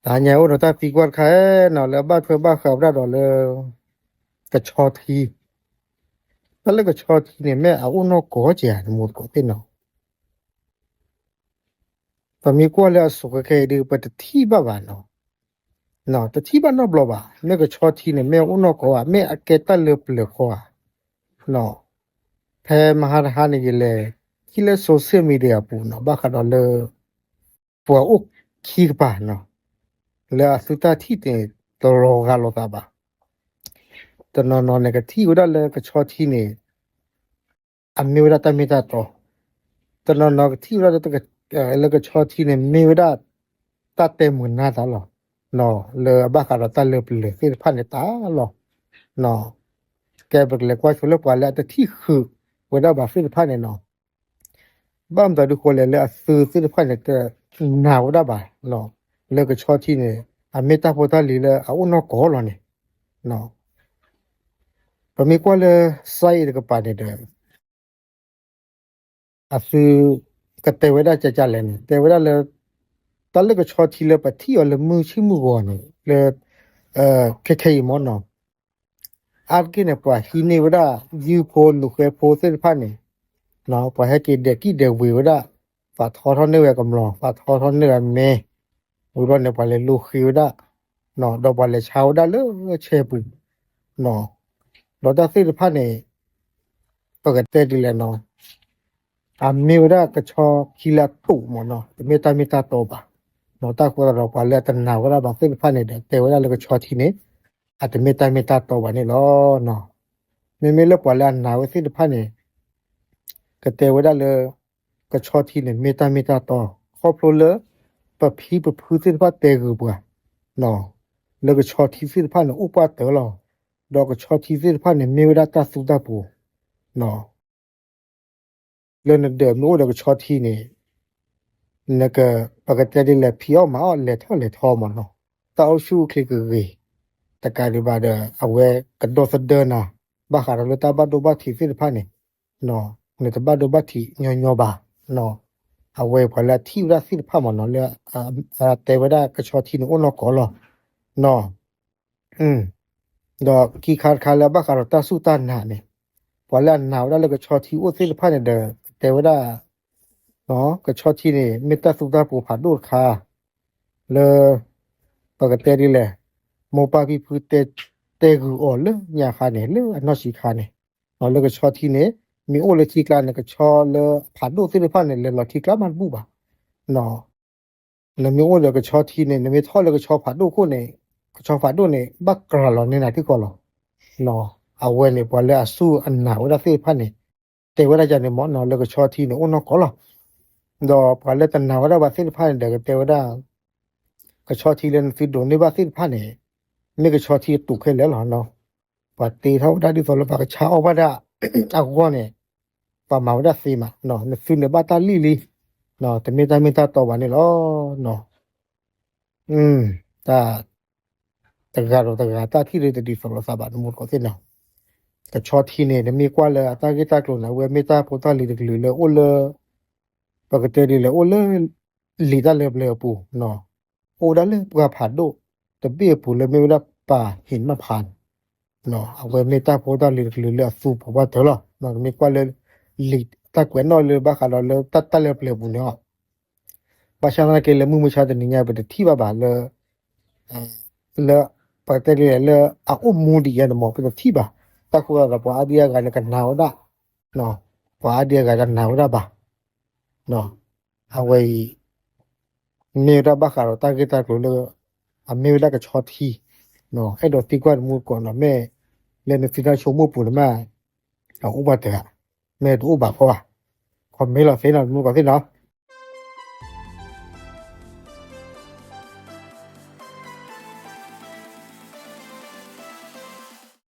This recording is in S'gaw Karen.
တဟါညါအိၣ်ဒီးတၢ်သံကွၢ်တခါနီၤ လၢအဘၣ်ထွဲဘၣ်ဃးဝဲဒၣ်ဒီးလၢ ကဆီထံ, တၢ်လၢကဆီထံန့ၣ် မ့ၢ်အအိၣ်နီၢ်ကီၢ်ဧါ နမိၢ်သကိးသ့ၣ်နီၤ. ပမ့ၢ်ကွၢ်လၢအစိၤခဲခဲအံၤဒီး ပတထံၣ်ဘၣ်ဘၣ်နီၤ, တထံၣ်ဘၣ်နီတဘျီဘၣ်. မ့ၢ်ကဆီထံန့ၣ် မ့ၢ်အအိၣ်နီၢ်ကီၢ်ဧါ မ့ၢ်အကဲတၢ်လၢပျၢၤခီဧါ. ဖဲမဟါတဟါန့ၣ် ယလဲၤထံၣ်လၢ social media အပူၤနီၤ ဘၣ်ဃးဒီးလၢ ပှၤအိၣ်ခံကပၤနီၤ လၢအသုတၢ်ထံၣ်န့ၣ် တလီၤဂာ်လိာ်သးဘၣ်. တနီၤနီၤန့ၣ် ကထံၣ်ဝဲဒၣ်လၢကဆီထံန့ၣ် အမ့ၢ်ဝဲဒၣ်တၢ်မ့ၢ်တၢ်တီ, တနီၤနီၤကထံၣ်ဝဲဒၣ်လၢ လၢကဆီထံန့ၣ် မ့ၢ်ဝဲဒၣ်တၢ်တဲမုာ်နၢ်သးလီၤ, လၢအဘၣ်ဃးဒီးတၢ်လၢပျၢၤသ့ၣ်တဖၣ်န့ၣ်တၢ်လီၤ. ကဲပကလဲၤကွၢ်ဆိလၢပှၤလၢအတထံၣ်ဃုာ်ဝဲဒၣ်ဘၣ်သ့ၣ်တဖၣ်န့ၣ်နီၤ ဘၣ်မတၤဒုးဃိလဲၣ် လၢအသုသ့ၣ်တဖၣ်န့ၣ် တနာ်ဝဲဒၣ်ဘၣ်, လၢကဆီထံန့ၣ် အမ့ၢ်တၢ်ဖိတၢ်လံၤလၢအအိၣ်နီၢ်ကီၢ်လီၤန့ၣ်, ပမ့ၢ်ကွၢ်လၢ site တကပၤန့ၣ်ဒီး အသု ကတဲဝဲဒၣ်ကကလဲၣ်န့ၣ် တဲဝဲဒၣ်လၢ တၢ်လၢကဆီထံလၢပထံၣ်အီၤလၢမုၢ်ဆ့ၣ်မုၢ်ဂီၤန့ၣ် လၢ ခဲခဲအံၤမ့ၢ်နီၤ အါတက့ၢ်န့ၣ် ပှၤဟံးန့ၢ်ဝဲဒၣ် ယုၢ်ဖိနူၤဃဲဖိသ့ၣ်တဖၣ်န့ၣ် ပှၤဟဲက့ၤဒဲးကံၣ်ဒဲးဝ့ၤဝဲဒၣ်, ပှၤထီထီၣ်န့ၢ်ဝဲကမျီၤ, ပှၤထီထီၣ်န့ၢ်ဝဲမဲ, ဝံၤဘျီန့ၣ် ပှၤလဲၤလိဃ့ဝဲဒၣ်, ဒီးပှၤလဲၤဆါဝဲဒၣ်လၢဆဲပူၤ, ဒီးတၢ်သ့ၣ်တဖၣ်န့ၣ် ပကတဲဒ်လဲၣ်နီၤ အမ့ၢ်ဝဲဒၣ်ကဆီထံလၢအတိာ်မ့ၢ်နီၤ တမ့ၢ်တၢ်မ့ၢ်တၢ်တီဘၣ်, တၢ်ဃိသတးဒီးပှၤလၢအတနာ်ဝဲဒၣ်ဘၣ်သ့ၣ်တဖၣ်န့ၣ်ဒီး တဲဝဲဒၣ်လၢကဆီထံန့ၣ် အတမ့ၢ်တၢ်မ့ၢ်တၢ်တီဘၣ်န့ၣ်လီၤ. မ့မ့ၢ်လၢပှၤလၢအနာ်ဝဲသ့ၣ်တဖၣ်န့ၣ် ကတဲဝဲဒၣ်လၢ ကဆီထံန့ၣ် မ့ၢ်တၢ်မ့ၢ်တၢ်တီ, ခီဖျိလၢ ပဖံပဖုသ့ၣ်တဖၣ်တဲဂုာ်ပှၤ လၢကဆီထံသ့ၣ်တဖၣ်န့ၣ် အိၣ်ပှၢ်တၢၢ်လီၤ, ဒီးကဆီထံသ့ၣ်တဖၣ်န့ၣ် မ့ၢ်ဝဲဒၣ်တၢ်သူတၢ်ပူၤ လၢနဒၢးမ့ၢ်အိၣ်ဒီးကဆီထံန့ၣ် နက ပကတဲဒ်လဲၣ် ဖံးအီၣ်မၤအီၣ်လဲၤထီၣ်လဲၤထီမ့ၢ်နီၤ, တၢ်အိၣ်ဆူၣ်အိၣ်ချ့ကဂ့ၤ, တကးဒံးဘၣ်ဒီး အဝဲကဒီသဒၢနၤ ဘၣ်ဃးဒီးလၢတၢ်ဘၣ်ဒိဘၣ်ထံးသ့ၣ်တဖၣ်န့ၣ်, နတဘၣ်ဒိဘၣ်ထံးညီညီဘၣ်, အဝဲပှၤလၢအထံၣ်ဝဲဒၣ်သ့ၣ်တဖၣ်မ့ၢ်နီၤ လၢအတဲဝဲဒၣ်ကဆီထံန့ၣ်အိၣ်နီၢ်ကီၢ်လီၤ. ဒီးခံခါတခါလၢအဘၣ်ဃးဒီးတၢ်စူၢ်တၢ်နာ်န့ၣ်, ပှၤလၢအနာ်ဝဲဒၣ်လၢကဆီထံအိၣ်သ့ၣ်တဖၣ်န့ၣ်ဒီး တဲဝဲဒၣ် ကဆီထံန့ၣ် မ့ၢ်တၢ်သူတၢ်ပူၤဖးဒိၣ်တခါ လၢ ပကတဲဒ်လဲၣ်, မိၢ်ပၢ်ဖံဖု တဲဂုာ်အီၤလၢညါခါန့ၣ် လၢအနီၢ်ဆံးခါန့ၣ်, လၢကဆီထံန့ၣ် မ့ၢ်အိၣ်လၢထံကျါန့ၣ် ကဆီလၢဖးဒိၣ်သ့ၣ်တဖၣ်န့ၣ် လဲၤလီၤထံကျါမးတဘူၣ်ဘၣ် နမ့ၢ်အိၣ်ဒီးကဆီထံန့ၣ် နမ့ၢ်ထီၣ်လၢကဆီဖးဒိၣ်ခိၣ်န့ၣ်, ကဆီဖးဒိၣ်န့ၣ် ဘၣ်ကြၤလီၤန့ၢ်နၤထံကီၢ်လီၤ. အဝဲန့ၣ် ပှၤလၢအစူၢ်အနာ်ဝဲဒၣ်သ့ၣ်တဖၣ်န့ၣ် တဲဝဲဒၣ်ယၤန့ၣ်မ့ၢ်နီၤ လၢကဆီထံန့ၣ်အိၣ်နီၢ်ကီၢ်လီၤ. ဒီးပှၤလၢတနာ်ဝဲဒၣ်ဘၣ်သ့ၣ်တဖၣ်န့ၣ်ဒီး ကတဲဝဲဒၣ် ကဆီထံလၢနသုဒိးန့ၢ်ဘၣ်သ့ၣ်တဖၣ်န့ၣ် မ့ၢ်ကဆီထံအတူာ်ခဲလၢာ်လီၤ. ပှၤတ့ထီၣ်ဝဲဒၣ်ဒ်သိးလၢပှၤကဆါအီၣ်ဘၣ်ဒၣ်အဂီၢ်န့ၣ် ပှၤမၤဝဲဒၣ်သ့မး, နသုန့ၣ်ဘၣ်တၢ်လံၣ်လံ, တမ့ၢ်တၢ်မ့ၢ်တၢ်တီဘၣ်န့ၣ်လီၤ. တၢ် တဂၤဒီးတဂၤ တၢ်ထံၣ်လၢတဒ်သိးလိာ်သးဘၣ် နမိၢ်သကိးသ့ၣ်နီၤ, ကဆီထံန့ၣ် နမ့ၢ်ကွၢ်လၢအတၢ်ဂ့ၢ်တၢ်ကျိၤန့ၣ် အဝဲမ့ၢ်တၢ်ဖိတၢ်လံၤတကလုာ်လၢအိၣ်လၢ ပကတဲဒ်လဲၣ် အိၣ်လၢ လံာ်တၢ်လၢပျၢၤအပူၤ, အိၣ်ဝဲဒၣ်လၢပှၢ်ဖးဒိၣ်တဘ့ၣ်အပူၤလၢမ့ၢ်ဝဲဒၣ်ပၢ်ဟ့ၣ်မးဖးန့ၣ်, အဝဲမ့ၢ်တၢ်ဖိတၢ်လံၤတကလုာ်လၢအသူၣ်ပှၢ်ပှၢ်တၢၢ်လီၤ. နမ့ၢ်ကွၢ်လၢ လံာ်တၢ်ကွဲးနီၣ်လၢဘၣ်ဃးဒီးလၢတၢ်လၢပျၢၤအပူၤန့ၣ်လီၤ. ဘၣ်ဆၣ်သနာ်က့လၢမုၢ်မဆါတနံၤညါ ပတထံၣ်ဘၣ်ဘၣ်လၢ လၢ ပကတဲဒ်လဲၣ်လၢအအိၣ်မူဒ်အံၤန့ၣ်မ့ၢ် ပတထံၣ်ဘၣ်. တၢ်ဃိသတးဒီးပှၤအါဒံအါဂၤန့ၣ်ကနာ်ဝဲဒၣ်, ပှၤအါဒံအါဂၤတနာ်ဝဲဒၣ်ဘၣ်. အဝဲအံၤ မ့ၢ်ဝဲဒၣ်ဘၣ်ဃးဒီးတၢ်ဂ့ၢ်တၢ်ကျိၤလၢ အမ့ၢ်ဝဲဒၣ်ကဆီထံ, အဲၣ်ဒိးသံကွၢ်နမိၢ်သကိးနီၤ မ့ၢ်လၢနသုတၢ်ဆိကမိၣ်ပူၤန့ၣ်မ့ၢ် အအိၣ်ဘၣ်တဂၤ, မ့ၢ်တအိၣ်ဘၣ်ဃီဘၣ်, ခီမ့ၢ်လီၤသ့နီၤ နမိၢ်သကိးသ့ၣ်နီၤ.